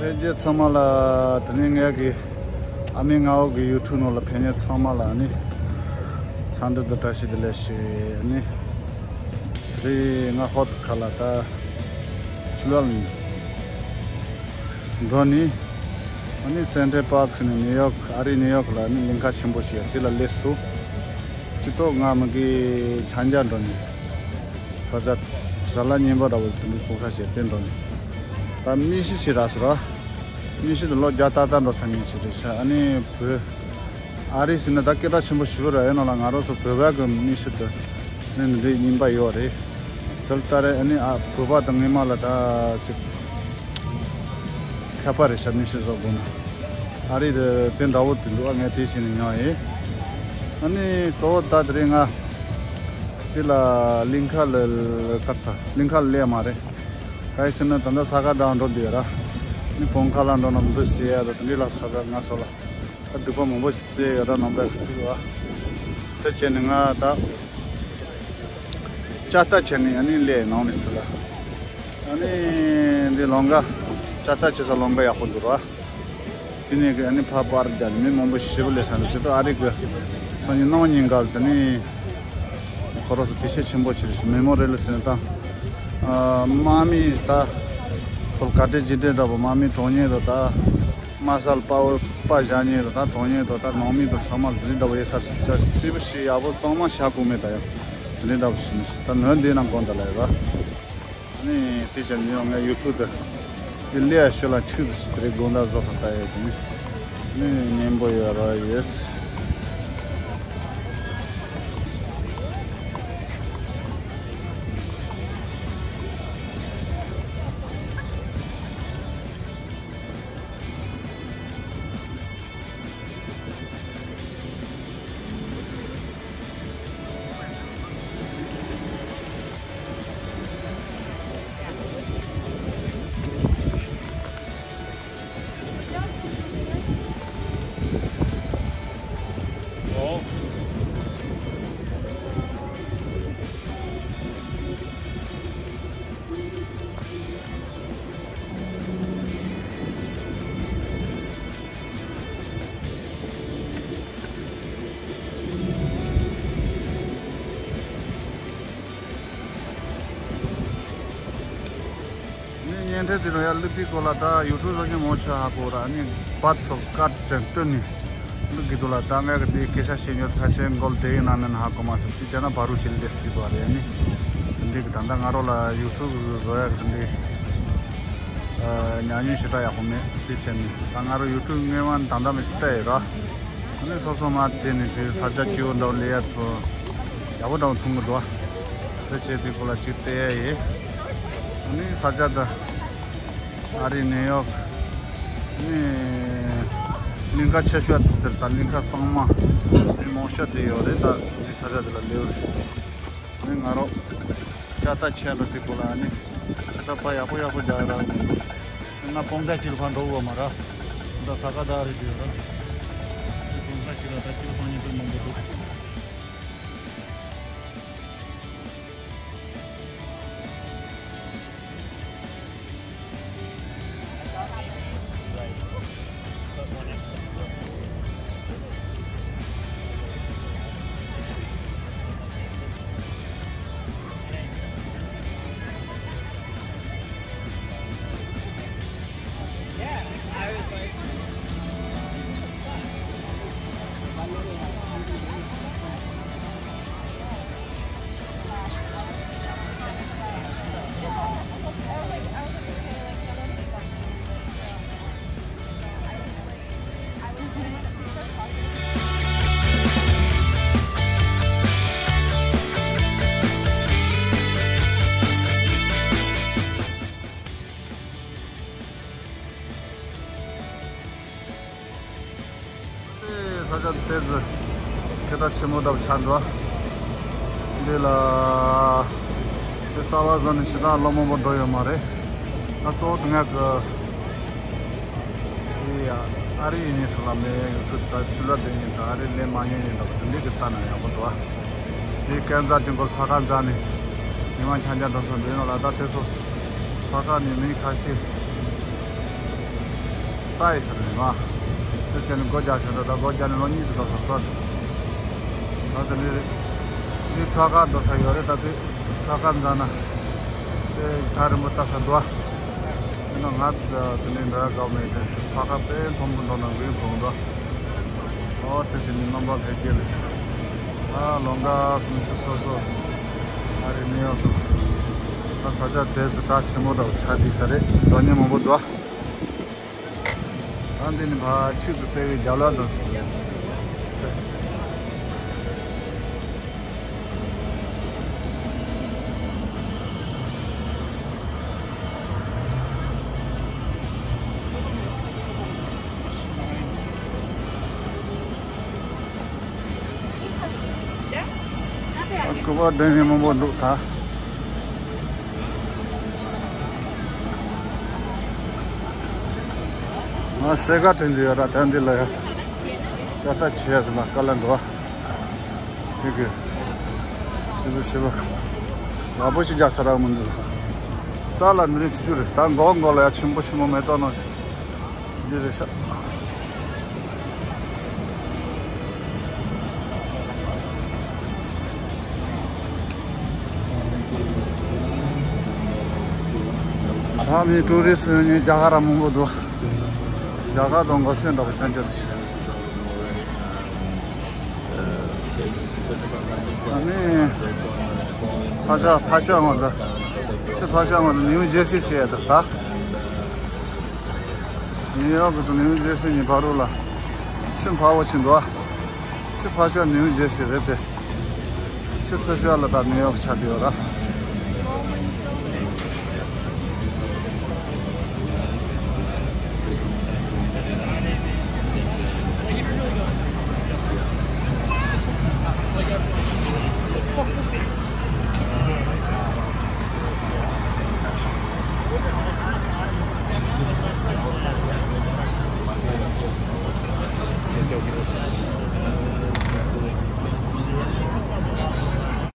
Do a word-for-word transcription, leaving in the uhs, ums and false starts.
ཕལ་ཆེར་ཚང་མ་ལ་དེ་ནས་ངའི་གི་ཨ་མའི་ངའོ་གི་ཡུ་ཊུབ་ནང་ལ་ཕན་ཡོན་ཚང་མ་ལ་ནི་འཚམས་འདྲི་དང་བཀྲ་ཤིས་བདེ་ལེགས་ཞུ། ནི་དེ་རིང་ང་ཧོ་ཏི་ཁ་ལ་ད་ཆུ་ལ་འགྲོ་ནི། ཨ་ནི་སེན་ཊར་པཱརྐ་ཟེར་ནི་ནིའུ་ཡོག་ཨ་རི་ནིའུ་ཡོག་ལ་ནི་གླིང་ཁ་ཆེན་པོ་ཞིག་ཡོད། དེ་ལ་སླེབས་སོང་། ཅི་ཏོག་ང་མི་གི་ཆང་རྒྱག་འགྲོ་ནི། ས་ཆ་ཞལ་ལག་རྙིང་པ་འདྲ་བོ་དེ་འདྲ་བཙོང་ས་བྱས་ཏེ་འགྲོ་ནི། ད་མི་ཤི་ཆེ་ར་སོ་ར། མི་ཤི་དུ་ལོ་བརྒྱ་ཏག་ཏག་འགྲོ་ཚར་ཉེན་ཆེ་རེད་ཤག་ཨ་ནི་བོད་ཨ་རི་ཟེར་ན་ད་སྐད་གྲགས་ཆེན་པོ་ཞེ་པོ་ར་ཡོད་ནོ་ལ། ང་རང་ཚོ་བོད་པ་གི་མི་ཤི་དུ་ནི་འདི་འདྲའི་རྙིང་པ་ཡོད་རེད། དེ་ལྟར་ཨ་ནི་ཨ་བོད་པ་དང་སྔོན་མ་ལ་ད་ཅིག་ཁྱད་པར་རེད་ཤག་མི་ཤི་བཟོ་དགོས་ན། ཨ་རི་དེ་དེ་འདྲ་བོ་དེ་འདུག་ཨ་ངས་དེ་བྱས་ནས་མྱོང་ཡིན། ཨ་ནི་གཙོ་བོ་ད་དེ་རིང་ང་དེ་ལ་གླིང་ཁ་ལ་དཀར་ས་གླིང་ཁ་ལ་སླེབས་མ་རེད། ག་ཡི་ཟེར་ན་ད་ལྟ་ས་ག་ཟླ་འགྲོ་འདི་ཡོད་ར། ནི་གོང་ཁ་ལ་འགྲོ་ན་འབུ་ཟེར་ཡ་ད་དེ་འདྲི་ལ་ས་ག་ང་སོ་ལ་ད་སྡུག་པ་མང་པོ་ཟེར་ཡོད་ར་ནང་པའི་ཁུ་ཚུགས་ར། དེ་བྱས་ནས་ང་ད་ལྕགས་རྟ་ཁྱེར་ནས་ཨ་ནི་སླེབས་ནང་ནས་ཚུར་ལ། ཨ་ནི་འདི་ལམ་ཁ་ལྕགས་རྟ་ཁྱེར་ས་ལམ་ཁ་ཡག་པོ་འདུག་ར། དེ་ནས་གི་ཨ་ནི་ཕར་པར་རྒྱག་མི་མང་པོ་ཞེ་པོ་སླེབས་ས་འདུག་དེ་ཚོ་ཨ་རི་གི་སང་ཉིན་གནངས་ཉིན་འགར་དེ་ནི་ཁོ་རང་ཚོ་དུས་ཆེན་ཆེན་པོ་ཆེ་རེད་ཤག་མེ་མོ་རི་ཡལ་ཟེར་ན་ད་དམག་མི་ད་སོལ་ག་སྒྲིག་ཇི་སྒྲིག་འདྲ་པོ་དམག་མི་གྲོངས་མཁན་དང་ད་དམག་སར་དཔའ་བོ་དཔའ་བཞག་མཁན་དང་ད་གྲོངས་མཁན་དང་ད་ནང་མི་དང་ཚང་མ་དེ་འདྲ་འདྲ་པོ་ཡོད་ས་རེད་ཤག་སྲིད་པ་ཞིག་ཡག་པོ་གཙང་མ་བཞག་དགོས་མེད་ད་ཡང་དེ་འདྲ་འདྲ་པོ་ཞིག་མི་ཤེས། ད་ནོར་འདི་ན་དགོངས་དག་ལ་ཡོད་ར། ནི་དེ་ཅན་ཡང་ངའི་ཡུ་ཊུབ་དུ་དེ་ལས་ཤོད་ལ་ཆུ་ཚོད་ཅིག་དེ་རིང་དགོང་དག་བཟོ་ཁ་ལྟ་ཡོད་དེ་ནི་ནི་སྙན་པོ་ཡོད་ར་ཡོད། ནི་བརྙན་འཕྲིན་དེ་རུ་ཡར་བླུགས་དུས་སྐོར་ལ་ད་ཡུ་ཊུབ་བཟོ་མཁན་མང་ཆེ་ཧ་གོ་ར་ནི་བད་སོགས་ཀར་ཅན་སྟོན་ནི་བླུགས་གི་འདུག་ལ། ད་ངས་གི་དེའི་སྐད་ཆ་བཤད་ཉོ་ཁ་ཆེན་འགོལ་དེ་ཡིན་ན་མིན་ཧ་གོ་མ་སོང་། ཅི་བྱས་ན་བར་རུ་ཅི་ལས་སྲིད་པ་རེད་ནི། དེ་འདྲའི་གི་ད་ལྟ་ང་རོ་ལ་ཡུ་ཊུབ་བཟོ་ཡག་གི་དེ་འདྲའི་ཉམས་མྱོང་ཞེ་དྲག་ཡག་པོ་མེད། དེ་བྱས་ནི་ད་ང་རོ་ཡུ་ཊུབ་སྔོན་མ་ནས་ད་ལྟ་མི་ཞིག་ལྟ་ཡོད་ར། ཨ་ནི་སོ་སོ་མ་དེ་ནི་ཅིག་ས་ཆ་སྐྱིད་པོ་འདྲ་བོ་ལས་ཡ་ཚོ་ཡག་པོ་འདྲ་བོ་མཐོང་གི་འདུག་དེ་བྱས་དེ་སྐོར་ལ་ཅིག་བལྟས་ཡ་ཡིན། ཨ་ནི་ས་ཆ་ད་ཨ་རི་ནིའུ་ཡོག་ནི་གླིང་ཁ་ཆེ་ཤོས་དེར་ད་གླིང་ཁ་གཙང་མ་མི་མང་ཤོས་དེ་ཡོད་རེད། ད་འདི་ས་ཆ་དེ་ལ་སླེབས་རེད། ནི་ང་རོ་ལྕགས་རྟ་ཁྱེར་ལ་དེ་སྐོར་ལ་ནི་ཞེ་དྲག་པ་ཡག་པོ་ཡག་པོ་རྒྱག་ར་མི་འདུག་ང་སྤང་རྟ་ཅིག་ལ་ཕར་འགྲོ་དགོས་མ་ར། ད་ས་ག་ཟླ་རེད་དུས་ར། སྤང་རྟ་ཅིག་ལ་ད་ཅིག་ལ་སྤང་ཉིན་དུ་མང་པོ་འདུག་ས་ཆ་དེ་ཚོ་སྐད་གྲགས་ཆེན་མོ་འདྲ་པོ་ཆགས་འདུག་འདི་ལ་དེ་གསར་པ་བཟོ་ནས་ཞེ་དྲག་ལོ་མང་པོ་འགྲོ་ཡོད་མ་རེད། ད་གཙོ་བོ་དེ་ང་གི་ཨེ་ཡ་ཨ་རི་ཡིན་ནས་སུ་ལ་མེད། ཡུ་ཊུབ་ད་ཆུ་ལ་བསྡད་ཉིན་ད་ཨ་རི་ལས་མ་ཉན་ཉིན་འདྲ་པོ་དེ་འདྲའི་གི་ལྟ་ན་ཡག་པོ་འདུག་དེ་སྐས་འཛེག་དེ་འགོར་ཐ་ཁ་འཛེག་ནས་མི་མང་ཆ་འཇག་འགྲོ་སོང་འདུག་ཡིན་ནོ་ལ། ད་དེ་ཚོ་ཐ་ཁ་ནས་མི་ཁ་ཤས་ ལྟ་ཡི་ས་རེད་མ། དེ་བྱས་ནས་སྒོ་རྒྱག་བྱས་འགྲོ། ད་སྒོ་རྒྱག་ནས་ལོ་གཉིས་ཙམ་འགྲོ་ས་སོང་། ད་དེ་ནས་འདི་ཐོག་ཁར་འགྲོ་ས་ཡོད་རེད། ད་དེ་ཐོག་ཁར་འཛེགས་ན་དེ་ཐག་རིང་པོ་ལྟ་ས་འདུག་ཨ། ཡིན་ན་ང་དེ་ནས་འགྲོ་ཡ་དགའ་མེད་དེ། ཐོག་ཁར་དཔེ་མཐོན་པོ་འགྲོ་ན་འགུལ་གོང་འགྲོ། ཨོ་དེ་བྱས་ནས་རྣམ་པ་ལྷན་རྒྱས་ལ། ཨ་ལོ་འགའ་སུམ་ཅུ་སོ་སོ། ཨ་རི་ནིའུ་ཡོག་ད་ས་ཆ་དེ་ཚོ་གྲགས་ཆེན་མོ་འདྲ་བོ་ཆགས་བསྡད་ས་རེད། འགྲོ་མཁན་མང་པོ་འདུག་ཨ། ད་འདི་ནི་ཕར་ཆུ་ཚོད་དཔེ་བའི་རྒྱབ་ལ་འགྲོ། སྐུ་པར་འདོན་མཁན་མང་པོ་འདུག་ད། ང་སེ་ག་དྲན་གྱི་ཡོད་ར། ད་འདི་ལ་ཡ་ལྕགས་རྟ་བྱེད་ཡ་དེ་ལ་དཀའ་ལས་འདུག་ཨ། དེ་གི་ཞིབ་པོ་ཞིབ་པོ་ཡག་པོ་ཞིག་རྒྱག་ས་རག་མི་འདུག་ས་ལ་མི་རིགས་ཆུ་ཆུ་རེད། ད་མགོ་མགོ་ལ་ཡ་ཆེན་པོ་ཆེན་པོ་མེ་ཏོག་ནང་འདི་རེད་ཤག་ད་མི་ཊུ་རི་སི་ནི་རྒྱ་གར་ར་མང་པོ་འདུག་རྒྱ་གར་དང་གོ་སེ་འདྲ་པོ་ཐོན་གྱི་རེད། ཨ་ནི་ས་ཆ་ཕ་ཤོད་ངོས་ལ། ཆུ་ཕ་ཤོད་ངོས་ལ་ནིའུ་ཇེར་སི་ཟེར་ཡ་འདུག་ད། ནིའུ་ཡོག་དང་ནིའུ་ཇེར་སི་གཉིས་བར་དུ་ལ་ཆུ་འཕར་བ་ཕྱིན་འདུག་ཆུ་ཕ་ཤོད་ནིའུ་ཇེར་སི་རེད་དེ། ཆུ་ཚ་ཤོད་ལ་ད་ནིའུ་ཡོག་ཆགས་བསྡད་ཡོད་ར།